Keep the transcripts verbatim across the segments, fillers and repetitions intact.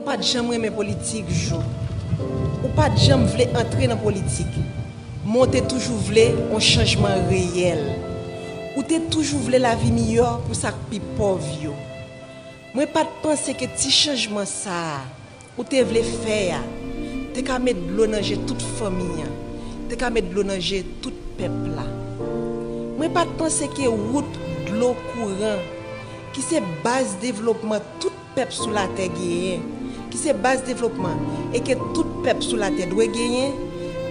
pa t janm renmen politik, Jo. Ou pa t janm vle antre nan politik. Men w te toujou vle yon chanjman reyèl. Ou te toujou vle lavi miyò pou sa k pi pòv yo. Mwen pa t panse ke ti chanjman sa a ou te vle fè a te ka met dlo nan je tout fanmi an, te ka met dlo nan je tout pèp la. Mwen pa t panse ke wout, dlo, kouran, ki se baz devlopman tout pèp sou latè genyen, ki se baz devlopman e ke tout pèp sou latè dwe genyen,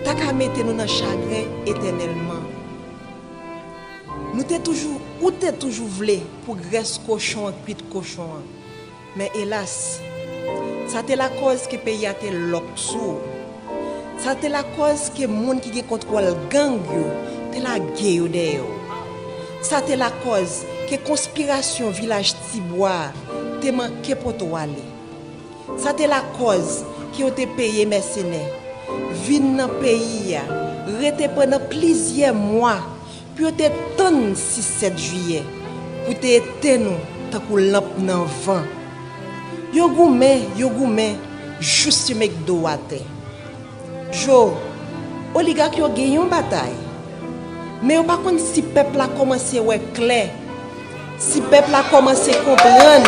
ta ka mete nou nan chagren etènèlman. Nou te toujou, ou te toujou vle pou grès kochon an kwit kochon an. Men elas, sa te lakòz ke peyi a te lòk sou ou. Sa te lakòz ke moun ki gen kontwòl gang yo te lage yo dèyè w. Sa te lakòz ke konspirasyon Vilaj Tibwa a te manke pote w ale. Sa te lakòz ke yo te peye mèsenè vin nan peyi a, rete pandan plizyè mwa pou yo te tann sis sèt jiyè pou te etenn ou tankou lanp nan van. Yo goumen, yo goumen, jous yo met do w atè. Jo, oligak yo gen yon batay, men yo pa konn si pèp la kòmanse wè klè, si pèp la kòmanse konprann,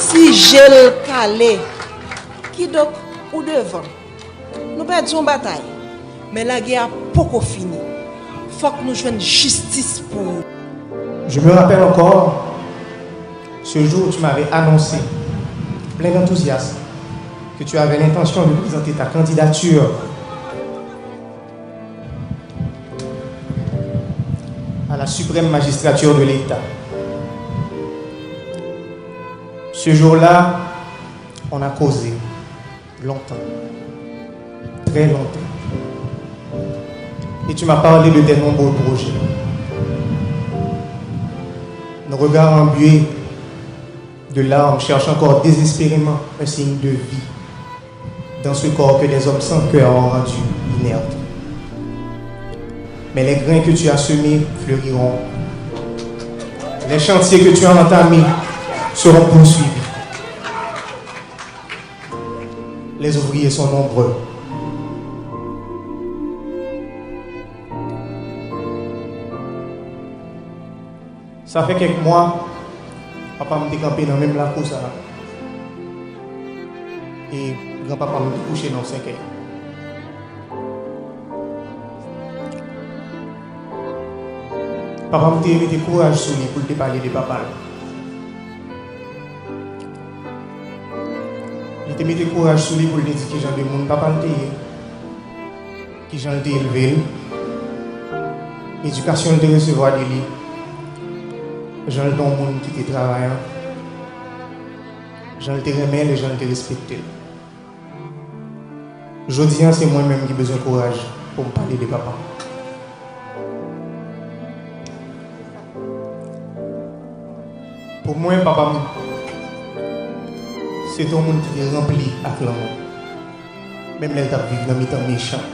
si je l kale. Kidonk, ou devan. Nou pèdi yon batay, men lagè a poko fini. Fòk nou jwenn jistis pou ou. Je me rappelle encore ce jour où tu m'avais annoncé, plein d'enthousiasme, que tu avais l'intention de présenter ta candidature à la suprême magistrature de l'État. Ce jour-là, on a causé longtemps, très longtemps. Et tu m'as parlé de tes nombreux projets. Nos regards embués de larmes cherchent encore désespérément un signe de vie dans ce corps que des hommes sans cœur ont rendu inerte. Mais les grains que tu as semés fleuriront. Les chantiers que tu as entamés seront poursuivis. Les ouvriers sont nombreux. Sa fè kèk mwa, papa m te kanpe nan menm lakou sa a. E granpapa m te kouche nan yon sèkèy. Papa m te mete kouraj sou li pou l te pale de papa l. Li te mete kouraj sou li pou l te di kijan de moun papa l te ye, kijan l te elve l, edikasyon l te resevwa de li, jan l te yon moun ki te travayan, jan l te renmen l e jan l te respekte l. Jodi a, se mwen menm ki bezwen kouraj pou m pale de papa m. Pou mwen, papa m, se te yon moun ki te ranpli ak lanmou, menm lè l t ap viv nan mitan mechan.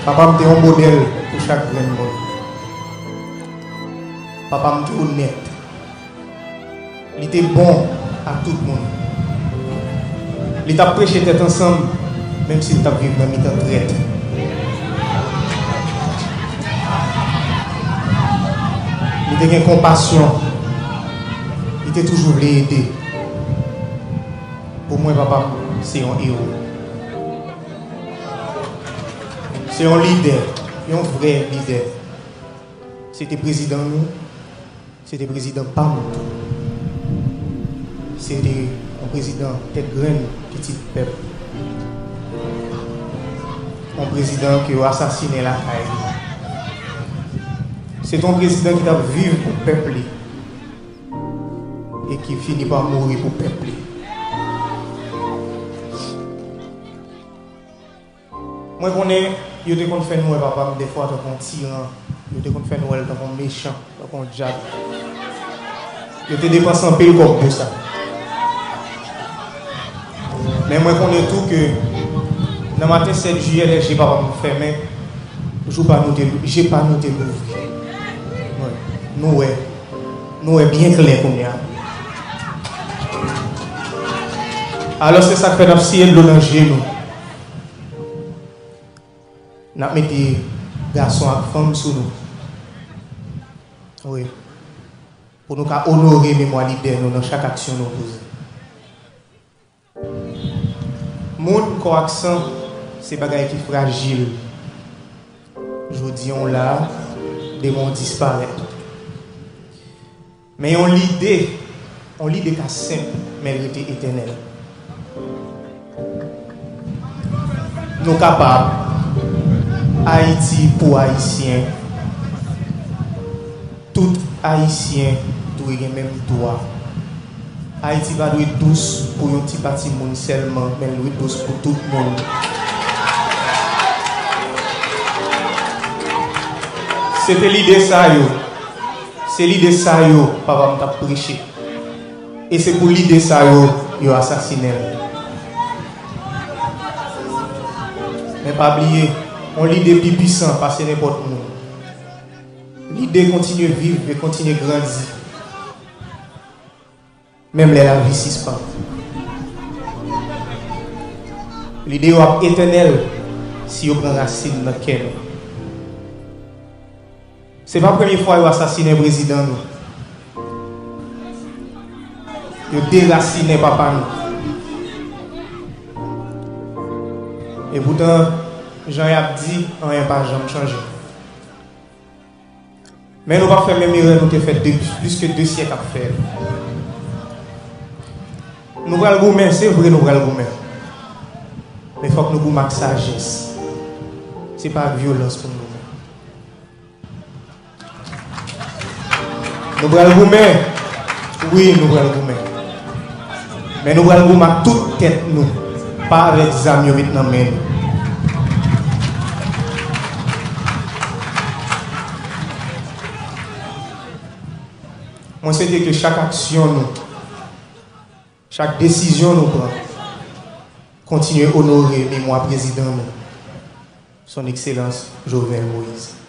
Papa m te yon modèl pou chak grenn moun. Papa m te onèt. Li te bon ak tout moun. Li t ap preche tèt ansanm, menm si l t ap viv nan mitan trèt. Li te gen konpasyon. Li te toujou vle ede. Pou mwen, papa m se yon ewo. Se yon lidè, yon vrè lidè. Se te prezidan nou, se te prezidan pa m tou. Se te yon prezidan tèt grenn, pitit pèp. Yon prezidan ke yo asasinen lakay li. Se te yon prezidan ki t ap viv pou pèp li e ki fini pa mouri pou pèp li. Mwen konnen yo te konn fè nou wè papa m dèfwa tankou yon tiran, yo te konn fè nou wè l tankou yon mechan, tankou yon dyab. Yo te depanse anpil kòb pou sa. Men mwen konnen tou ke nan maten sèt jiyè, lè je papa m fèmen, Jou pa nou te, je pa nou te louvri. Wi. Nou wè. Nou wè byen klè kounye a. Alò, se sa k fè n ap siye dlo nan je nou. N ap mete gason ak fanm sou nou. Wi. Pou nou ka onore memwa lidè nou nan chak aksyon nou poze. Moun, kò ak san, se bagay ki frajil. Jodi a w la, demen w disparèt. Men yon lide, yon lide ka senp, men l rete etènèl. Nou kapab. Ayiti pou Ayisyen. Tout Ayisyen dwe gen menm dwa. Ayiti pa dwe dous pou yon ti pati moun sèlman, men l dwe dous pou tout moun. Se te lide sa yo. Se lide sa yo papa m t ap preche. E se pou lide sa yo, yo asasinen l. Men pa bliye, yon lide pi pisan pase nenpòt moun. Lide kontinye viv e kontinye grandi, menm lè lavi sispann. Lide yo ap etènèl si yo pran rasin nan kè nou. Se pa premye fwa yo asasinen prezidan nou. Yo derasinen papa nou. Epoutan, jan y ap di, anyen pa janm chanje. Men nou p ap fè menm erè nou te fè de, plis ke de syèk ap fè. Nou pral goumen, se vre nou pral goumen. Men fòk nou goumen ak sajès. Se pa ak vyolans pou nou goumen. Nou pral goumen. Wi, nou pral goumen. Men nou pral goumen ak tout tèt nou, pa avèk zam yo met nan men nou. Mwen swete ke chak aksyon nou, chak desizyon nou pran, kontinye onore memwa prezidan nou, Son Ekselans Jovenel Moïse.